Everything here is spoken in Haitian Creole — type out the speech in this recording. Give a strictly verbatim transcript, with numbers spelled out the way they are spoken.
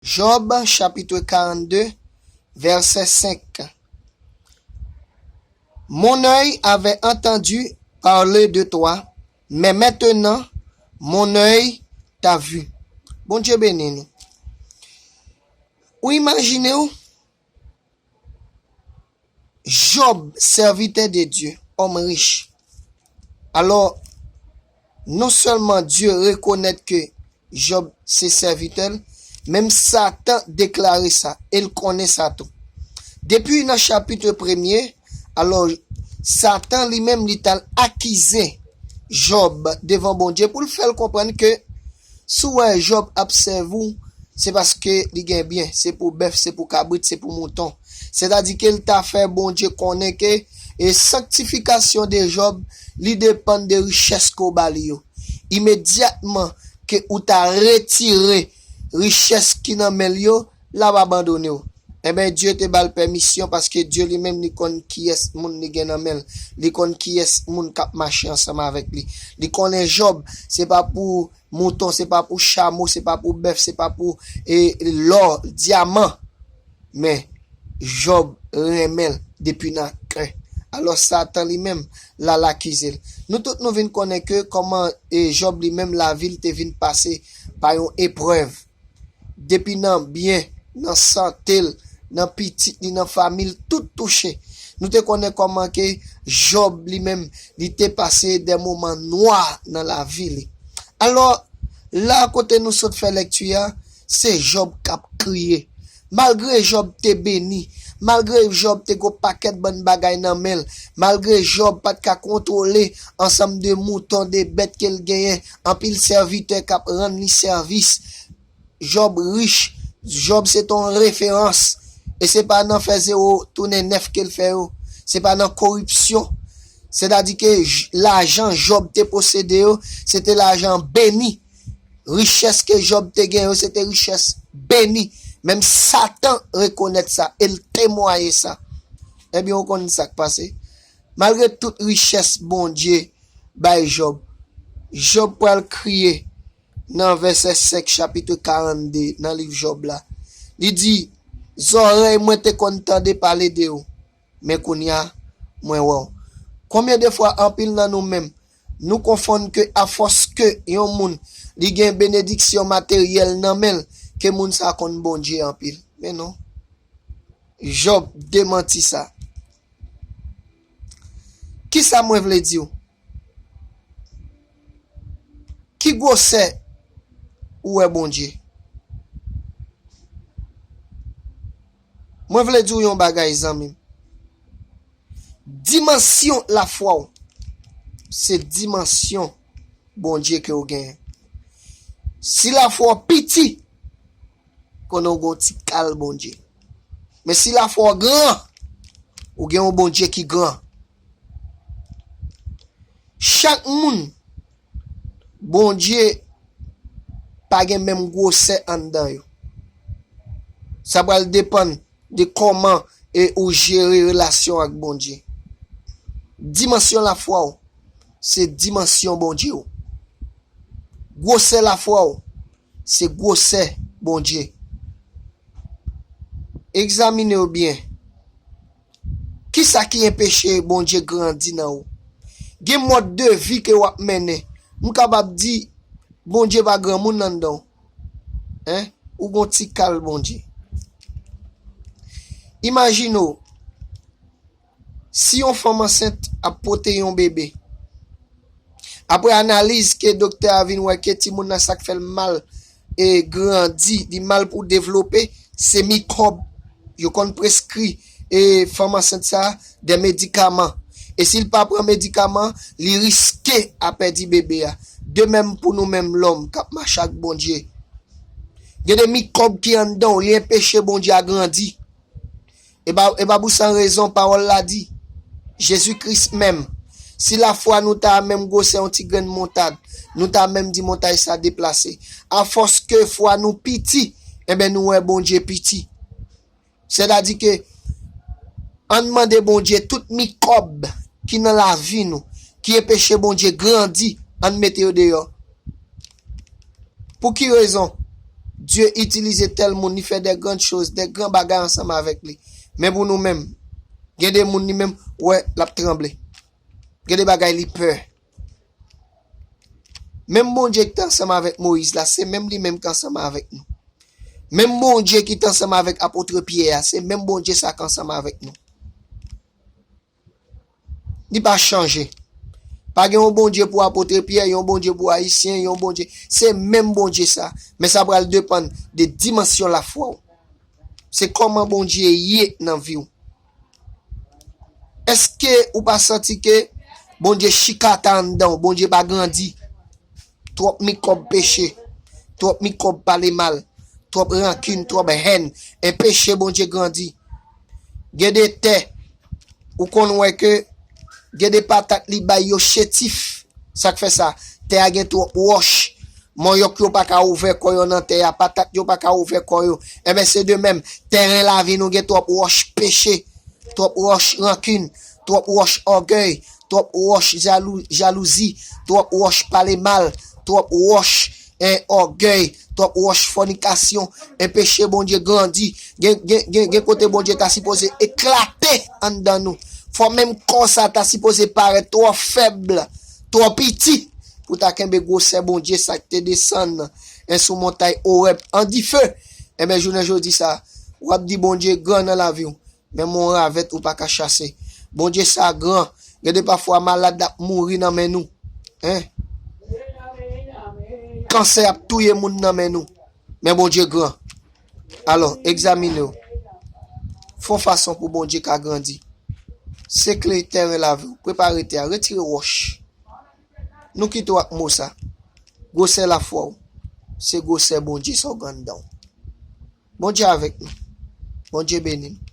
Job chapitre quarante-deux, verset cinq. Mon œil avait entendu parler de toi, mais maintenant mon œil t'a vu. Bondye beni nou. Ou imajine w, Job, sèvitè de Dye, òm rich. Alò, non sèlman Dye rekonèt ke Job se sèvitè l, menm Satan deklare sa, e l konnen sa tou. Depi nan chapit premye, alò, Satan li menm li t al akize Job devan Bondye pou l fè l konprann ke si w wè Job ap sèvi w, se paske li gen byen, se pou bèf, se pou kabrit, se pou mouton. Sètadi ke l ta fè Bondye konnen ke e sanktifikasyon de Job, li depann de richès ke w ba li yo. Imedyatman ke ou ta retire richès ki nan men l yo, l ap abandone w. Enben, Dye te ba l pèmisyon paske Dye li menm li konn kiyès moun li gen nan men l. Li konn kiyès moun k ap mache ansanm avèk li. Li konnen Job, se pa pou mouton, se pa pou chamo, se pa pou bèf, se pa pou e, lò, dyaman. Men, Job renmen l depi nan kè. Alò, Satan li menm, l al akize l. Nou tout nou vin konnen ke kòman e, Job li menm, lavi l te vin pase pa yon eprèv. Depi nan byen, nan sante l, nan pitit li, nan fanmi l, tout touche. Nou te konnen kòman ke Job li menm, li te pase de moman nwa nan lavi li. Alò, la kote nou sot fè lekti a, se Job k ap kriye. Malgre Job te beni, malgre Job te gen yon pakèt bann bagay nan men l, malgre Job pa t ka kontwole ansanm de mouton, de bèt ke l genyen, anpil sèvitè k ap rann li sèvis, Job rich, Job se te yon referans. E se pa nan fè zewo tounen nèf ke l fè yo. Se pa nan koripsyon. Sètadi ke j- lajan Job te posede yo, se te lajan beni. Richès ke Job te gen yo, se te richès beni. Menm Satan rekonèt sa e l temwaye sa. Ebyen, ou konn sa k pase? Malgre tout richès Bondye bay Job, Job pral kriye nan vèsè senk chapit karannde nan liv Jòb la. Li di, zòrèy mwen te konn tande pale de ou, men kounye a, mwen wè w. Konbyen de fwa anpil nan nou menm, nou konfonn ke afòs ke yon moun li gen benediksyon materyèl nan men l, ke moun sa konn Bondye anpil. Men non. Jòb demanti sa. Kisa mwen vle di w? Ki gwosè ou wè Bondye? Mwen vle di w yon bagay, zanmi m. Dimansyon lafwa w, se dimansyon Bondye ke w genyen. Si lafwa w piti, konnen w gen yon ti kal Bondye. Men si lafwa w gran, ou gen yon Bondye ki gran. Chak moun, Bondye pa gen menm gwosè anndan yo. Sa pral depann de kòman e ou jere relasyon ak Bondye. Dimansyon lafwa w, se dimansyon Bondye w. Gwosè lafwa w, se gwosè Bondye. Egzamine w byen. Kisa ki enpeche Bondye grandi nan ou? Gen mòd de vi ke w ap mennen. M kapab di, Bondye pa granmoun anndan w. Hein? Ou gon ti kal Bondye. Imajine w, si yon fanm ansent ap pote yon bebe, apre analiz ke doktè a vin wè ke timoun nan sa k fè l mal e grandi, li mal pou devlope, se mikwòb. Yo konn preskri e fanm ansent sa a de medikaman. E si l pa pran medikaman, li riske a pèdi bebe a. De menm pou nou menm lòm k ap mache ak Bondye. Gen de mikwòb ki anndan w, li enpeche Bondye a grandi. E pa, e pa pou san rezon pawòl la di, Jezi Kris menm, si lafwa nou ta menm gwosè yon ti grenn montad, nou ta menm di montay sa deplase. Afòs ke fwa nou piti, enben nou wè Bondye piti. Sètadi ke ann mande Bondye tout mikwòb ki nan lavi nou, ki enpeche Bondye grandi, ann mete yo deyò. Pou ki rezon? Dye itilize tèl moun, li fè de grann choz, de gran bagay ansanm avèk li. Men pou nou menm, gen de moun li menm, wè, l ap tranble. Gen de bagay li pè. Menm Bondye ki te ansanm avèk Moyiz la, se menm li menm ki ansanm avèk nou. Menm Bondye ki te ansanm avèk apot Pyè a, se menm Bondye sa ki ansanm avèk nou. Li pa chanje. Pa gen yon Bondye pou apot Pyè, yon Bondye pou ayisyen, yon Bondye. Se menm Bondye sa. Men sa pral depann de dimansyon lafwa w. Se kòman Bondye ye nan vi w. Èske ou pa santi ke Bondye chikata anndan w, Bondye pa grandi? Twòp mikòb peche, twòp mikòb pale mal, twòp rankin, twòp hèn, e peche Bondye grandi. Gen de tè, ou konn wè ke gen de patat li bay yo chétif. Sa k fè sa? Tè a gen twòp wòch. Manyòk yo pa ka ouvè kò yo nan tè a, patat yo pa ka ouvè kò yo. Enben, se de menm, tèren lavi nou gen twòp wòch peche, twòp wòch rankin, twòp wòch ògèy, twòp wòch jalou, jalouzi, twòp wòch pale mal, twòp wòch, en, ògèy, twòp wòch fònikasyon, en, peche Bondye grandi. Gen, gen, gen, gen kote Bondye ta sipoze eklate anndan nou. Fò menm kò sa ta sipoze parèt twò fèb, twò piti, pou ta kenbe gwosè Bondye sa k te desann, en, sou montay Orèb an dife. Enben, jounen jodi sa, w ap di Bondye gran nan lavi w. Men yon ravèt ou pa ka chase. Bondye sa gran. Gen de pafwa malad ap mouri nan men nou. Hein? Kansè ap touye moun nan men nou. Men Bondye gran. Alò, egzamine w. Fè yon fason pou Bondye ka grandi. Sekle tèren lavi w. Prepare tè a. Retire wòch. Nou kite w ak mo sa. Gwosè lafwa w, se gwosè Bondye sa w gen anndan w. Bondye avèk nou. Bondye beni nou.